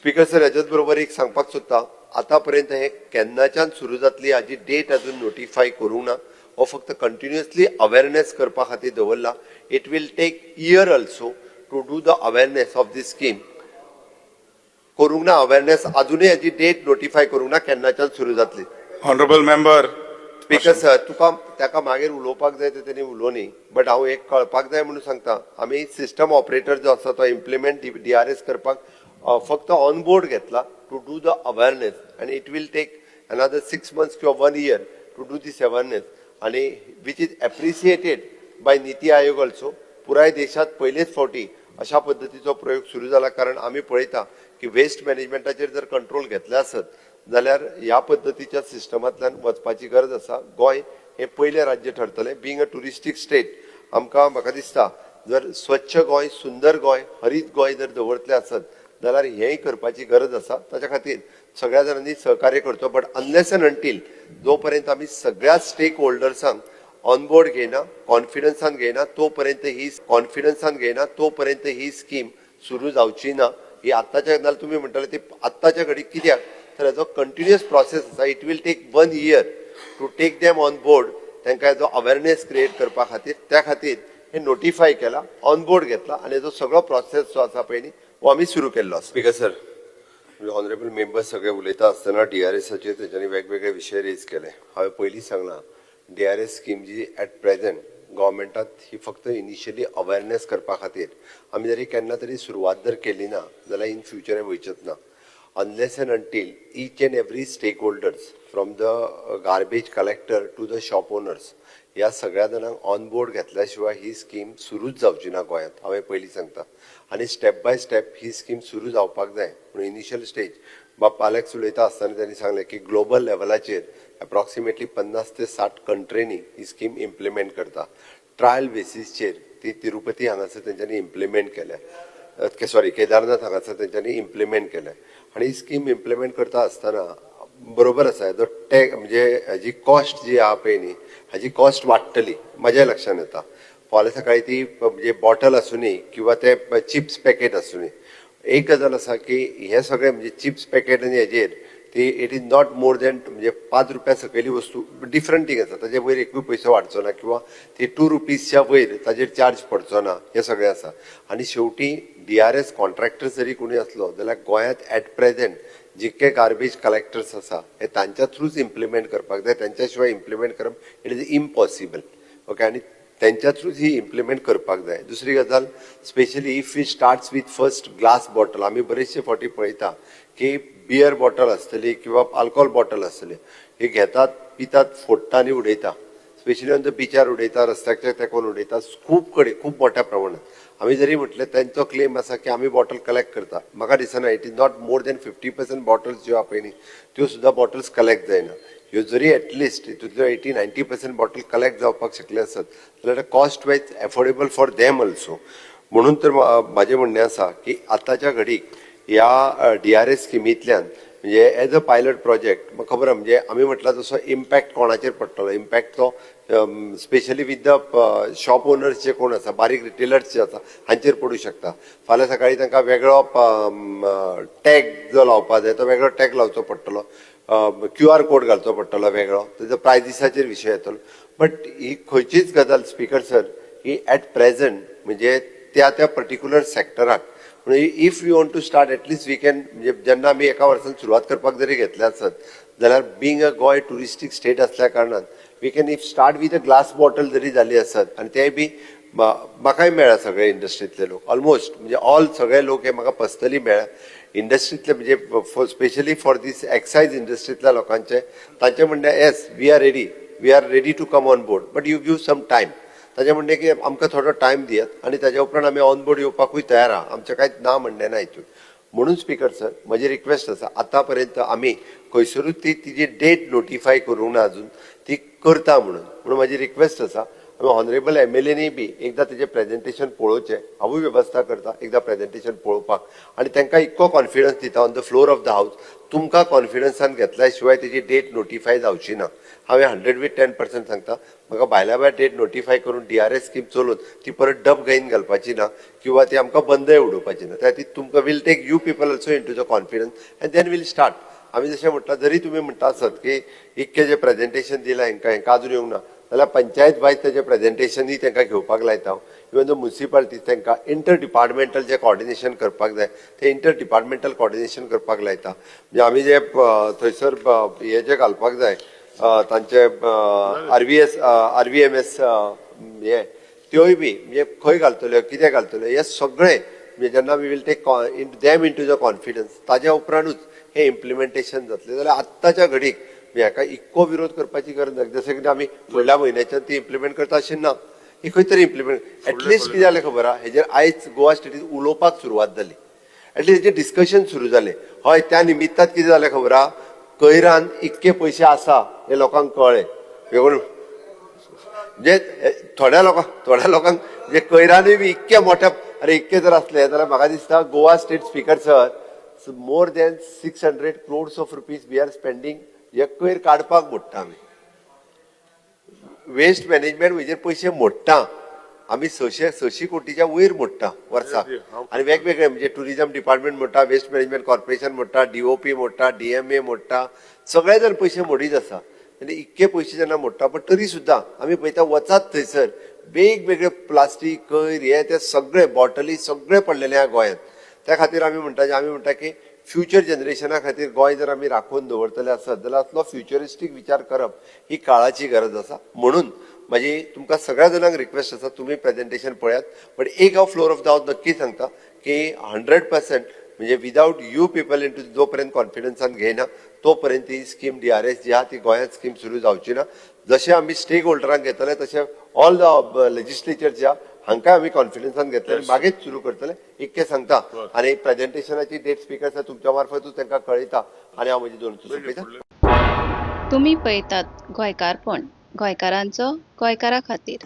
Speaker sir, हेच्याच बरोबर एक सांगपाक सोदता, आतापर्यंत हे केन्नाच्यान सुरू जातली हाजी डेट अजून नोटिफाय करूंक ना. हो फक्त कंटिन्युअसली अवेरनेस करपा खातीर दवरला. It will take year also to do the awareness of this scheme. करूंक ना अवेरनेस अजूनय, हाजी डेट नोटिफाय करूंक ना केन्नाच्यान सुरू जातली. Honorable member. Speaker sir, तुका ताका मागीर उलोवपाक जाय ते तेणी उलोवनी, बट हांव एक कळपाक जाय म्हणून सांगता. आमी सिस्टम ऑपरेटर जो आसा तो इम्प्लिमेंट डीआरएस करपाक फक्त ऑन बोर्ड घेतला to do the awareness आनी it will take another 6 months किंवा one year to do this awareness आनी which is appreciated by NITI Aayog also. पुराय देशात पयलेच फावटी अशा पद्दतीचो प्रयोग सुरू जाला, कारण आमी पळयता की वेस्ट मॅनेजमेंटाचेर जर कंट्रोल घेतले आसत जाल्यार ह्या पद्दतीच्या सिस्टमांतल्यान वचपाची गरज आसा. गोंय हें पयलें राज्य ठरतलें. बिंग अ ट्युरिस्टीक स्टेट, आमकां म्हाका दिसता जर स्वच्छ गोंय, सुंदर गोंय, हरीत गोंय जर दवरतले आसत जाल्यार हेंय करपाची गरज आसा. ताच्या खातीर सगळ्या जाणांनी सहकार्य करचो, बट अनलेस अँड अंटील जो पर्यंत आमी सगळ्या स्टेक होल्डर्सांक ऑन बोर्ड घेयना, कॉन्फिडन्सान घेयना तोपर्यंत ही, कॉन्फिडन्सान घेयना तोपर्यंत ही स्कीम सुरू जावची ना. ही आत्ताच्या, नाल्यार तुमी म्हणटाले ती आत्ताच्या घडीक, कित्याक तर हेजो कंटिन्युअस प्रोसेस आसा. It will take one year to take them on board, तांकां हेजो अवेरनेस क्रिएट करपा खातीर. त्या खातीर हे नोटिफाय केला, ऑन बोर्ड घेतला आनी हेजो सगळो प्रोसेस जो आसा पळय न्ही, हो आमी सुरू केल्लो आसा. स्पीकर सर, ऑनरेबल मेंबर्स सगळे उलयता आसतना डीआरएसाचेर तेंच्यांनी वेगवेगळे विशय रेज केले. हांवें पयलीं सांगलां, डीआरएस स्कीम जी एट प्रेझेंट गव्हर्मेंटात ही फक्त इनिशियली अवेरनेस करपा खातीर. आमी जरी केन्ना तरी सुरवात जर केली ना जाल्यार इन फ्युचर हे वयचेच ना, unless and until each and every stakeholders, from the garbage collector to the shop owners, ह्या सगळ्या जाणांक ऑन बोर्ड घेतल्या शिवाय ही स्कीम सुरूच जावची ना गोंयांत. हांवें पयलीं सांगता आनी step by step he scheme सुरू जावपाक जाय. पूण इनिशियल स्टेज बाब आलेक्स उलयता आसतना त्यांनी सांगलें की ग्लोबल लेवलाचेर एप्रॉक्सिमेटली 50 ते 60 कंट्रींनी ही स्कीम इम्प्लिमेंट करता. ट्रायल बेसीसचेर ती तिरुपती हांगासर तेंच्यांनी इम्प्लिमेंट केल्या, सॉरी, केदारनाथ हांगासर तेंच्यांनी इम्प्लिमेंट केल्या. आनी ही स्कीम इम्प्लिमेंट करता आसतना बरोबर आसा, हेजो टॅक म्हणजे हेजी कॉस्ट जी आहा पळय न्ही, हाजी कॉस्ट वाडटली. म्हज्या लक्षात येता, फाल्यां सकाळी ती म्हणजे बॉटल आसुनी किंवा ते चिप्स पॅकेट आसुनी. एक गजाल आसा की हे सगळे म्हणजे चिप्स पॅकेट आनी हेजेर ती it is not more than म्हणजे 5 रुपया सकयली वस्तू डिफरंट थींग आसा. ताजे वयर एकूय पयसो वाडचो ना किंवा ती 2 रुपीजच्या वयर ताजेर चार्ज पडचो ना, हें सगळें आसा. आनी शेवटी डीआरएस कॉन्ट्रॅक्टर जरी कोणी आसलो जाल्यार गोंयांत एट प्रेझेंट जितके गार्बेज कलेक्टर्स आसा हे तांच्या थ्रूच इम्प्लिमेंट करपाक जाय. तांच्या शिवाय इम्प्लिमेंट करप it is impossible, okay? आनी तेंच्या थ्रूच ही इम्प्लिमेंट करपाक जाय. दुसरी गजाल, specially if we starts with first glass bottle, आमी बरेचशे फावटी पळयता की बियर बॉटल आसतली किंवा अल्कोहोल बॉटल आसतली, ही घेतात, पितात, फोडटा आनी उडयता. स्पेशली ऑन the बिचार उडयता, रस्त्याच्या तेंकोन उडयता, खूब कडेन खूब मोठ्या प्रमाणात. आमी जरी म्हटलें, तेंचो क्लेम आसा की आमी बॉटल कलेक्ट करता. म्हाका दिसना, it is not more than 50% bottles ज्यो आहा पळय न्ही, त्यो सुद्दां बॉटल्स कलेक्ट जायना. ह्यो जरी एटलिस्ट हितूंतल्यो 80-90% बॉटल कलेक्ट जावपाक शकले आसत जाल्यार cost wise affordable for them also. म्हणून तर म्हाजें म्हणणें आसा की आतांच्या घडीक ह्या डीआरएस स्किमींतल्यान म्हणजे एज अ पायलट प्रोजेक्ट, म्हाका खबर आहा, म्हणजे आमी म्हटलां तसो इम्पॅक्ट कोणाचेर पडटलो. इम्पॅक्ट तो specially with the shop owners जे कोण आसा, बारीक रिटेलर्स जे आसा, हांचेर पडूं शकता. फाल्यां सकाळी तांकां वेगळो टॅग जो लावपा जाय तो वेगळो टॅग लावचो पडटलो, क्यू आर कोड घालचो पडटलो वेगळो, तेजो प्रायजीसाचेर विशय येतलो. बट ही खंयचीच गजाल, स्पीकर सर, ही एट प्रेझेंट म्हणजे त्या त्या पर्टिक्युलर सेक्टराक म्हणजे if you want to start, at least we can, म्हणजे जेन्ना आमी एका वर्सान सुरवात करपाक जरी घेतले आसत जाल्यार being a Goa touristic state असल्या कारणान we can if start with a glass bottle जरी जाली आसत. आनी तेय बी म्हाकाय मेळ्ळा सगळे इंडस्ट्रींतले लोक, ऑलमोस्ट म्हणजे ऑल सगळे लोक हे म्हाका पर्सनली मेळ्ळा इंडस्ट्रींतले, म्हणजे स्पेशली फॉर दीस एक्सायज इंडस्ट्रींतल्या लोकांचे. तांचे म्हणणें, "Yes, we are ready, we are ready to come on board, but you give some time." ताजें म्हणणें की आमकां थोडो टायम दियात आनी ताज्या उपरांत आमी ऑन बोर्ड येवपाकूय तयार आहा, आमचें कांयच ना म्हणणें ना हितून. म्हणून स्पीकर सर, म्हजी रिक्वेस्ट आसा, आतां पर्यंत आमी खंयसरूच ती तिजी डेट नोटिफाय करूंक ना अजून, ती करता म्हणून. म्हणून म्हाजी रिक्वेस्ट आसा. आमी ऑनरेबल एमएलएनी बी एकदां तेजें प्रेजेंटेशन पळोवचें. हांवूय वेवस्था करता एकदां प्रेजेंटेशन पळोवपाक आनी तांकां इतको कॉन्फिडन्स दिता on the floor of the house, तुमकां कॉन्फिडन्सान घेतल्या शिवाय तेजी डेट नोटिफाय जावची ना. हांवें 100 वीथ 10% सांगता, म्हाका भायल्या भायर डेट नोटिफाय करून डीआरएस स्कीम चलोवन ती परत डब गायन घालपाची ना किंवा ती आमकां बंदय उडोवपाची ना. त्या खातीर तुमकां we'll take you people also into the confidence and then we'll start. आमी जशें म्हटलां, जरी तुमी म्हणटा आसत की इतकें जें प्रेजेंटेशन दिलां हेंकां, हेंकां अजून येवंक ना जाल्यार पंचायत वायज तेजें प्रेजेंटेशनूय तांकां घेवपाक लायता हांव. इवन दो मुन्सिपालिटीज, तांकां इंटर डिपार्टमेंटल जें कॉर्डिनेशन करपाक जाय तें इंटर डिपार्टमेंटल कॉर्डिनेशन करपाक लायता. म्हणजे आमी जे थंयसर हे जे घालपाक जाय तांचे आरव्हीएस, आरव्हीएमएस हे त्योय बी म्हणजे खंय घालतल्यो, कितें घालतल्यो, हे सगळें म्हणजे जेन्ना we will take in them into the confidence, ताज्या उपरांतूच हे इम्प्लिमेंटेशन जातलें. जाल्यार आत्ताच्या घडीक म्हणजे हाका इतको विरोध करपाची गरज ना. जशें की आमी फुडल्या म्हयन्याच्यान ती इम्प्लिमेंट करता अशें ना. ही खंय तरी इम्प्लिमेंट एटलिस्ट कितें जालें खबर आहा, हेजेर आयज गोवा स्टेटीन उलोवपाक सुरवात जाली, एटलिस्ट हेजेर डिस्कशन सुरू जालें. हय, त्या निमित्तान कितें जालें खबर आहा, कयरान इतके पयशे आसा हे लोकांक कळ्ळें. म्हणजे थोड्या लोकांक म्हणजे कयरानूय बी इतके मोठ्या, अरे, इतके जर असले जाल्यार म्हाका दिसता Goa State, Speaker sir, more than 600 crores of rupees we are spending हे कयर काडपाक मोडटा आमी. वेस्ट मॅनेजमेंट हेजेर पयशे मोडटा आमी, 600 कोटीच्या वयर मोडटा वर्साक. आनी वेगवेगळे म्हणजे टुरिझम डिपार्टमेंट मोडटा, वेस्ट मॅनेजमेंट कॉर्पोरेशन मोडटा, डीओपी मोडटा, डीएमए मोडटा, सगळे जण पयशे मोडीत आसा. आनी इतके पयशे जेन्ना मोडटा, पण तरी सुद्दां आमी पळयता वचात थंयसर वेगवेगळे प्लास्टीक, कयर, हे ते सगळे बॉटली सगळे पडलेले आहा गोंयांत. त्या खातीर आमी म्हणटा की फ्युचर जनरेशना खातीर गोंय जर आमी राखून दवरतले आसत जाल्यार असलो फ्युचरिस्टीक विचार करप ही काळाची गरज आसा. म्हणून म्हाजी तुमकां सगळ्या जाणांक रिक्वेस्ट आसा, तुमी प्रेजेंटेशन पळयात. बट एक हांव फ्लोर ऑफ the house नक्की सांगता की 100% म्हणजे without you people into जो पर्यंत कॉन्फिडन्सान घेयना तो पर्यंत ही स्कीम डीआरएस जी आहा ती गोंयांत स्कीम सुरू जावची ना. जशें आमी स्टेक होल्डरांक घेतले तशें ऑल the legislature जे आहा हांकां आमी कॉन्फिडन्सान घेतले आनी मागीर सुरू करतले, इतकें सांगता. आनी प्रेजेंटेशनाची डेट, स्पिकर सर, तुमच्या मार्फतूच तांकां कळयता आनी हांव म्हजी दोन सोंपयता. तुमी पळयतात गोंयकारपण, गोंयकारांचो गोंयकारा खातीर.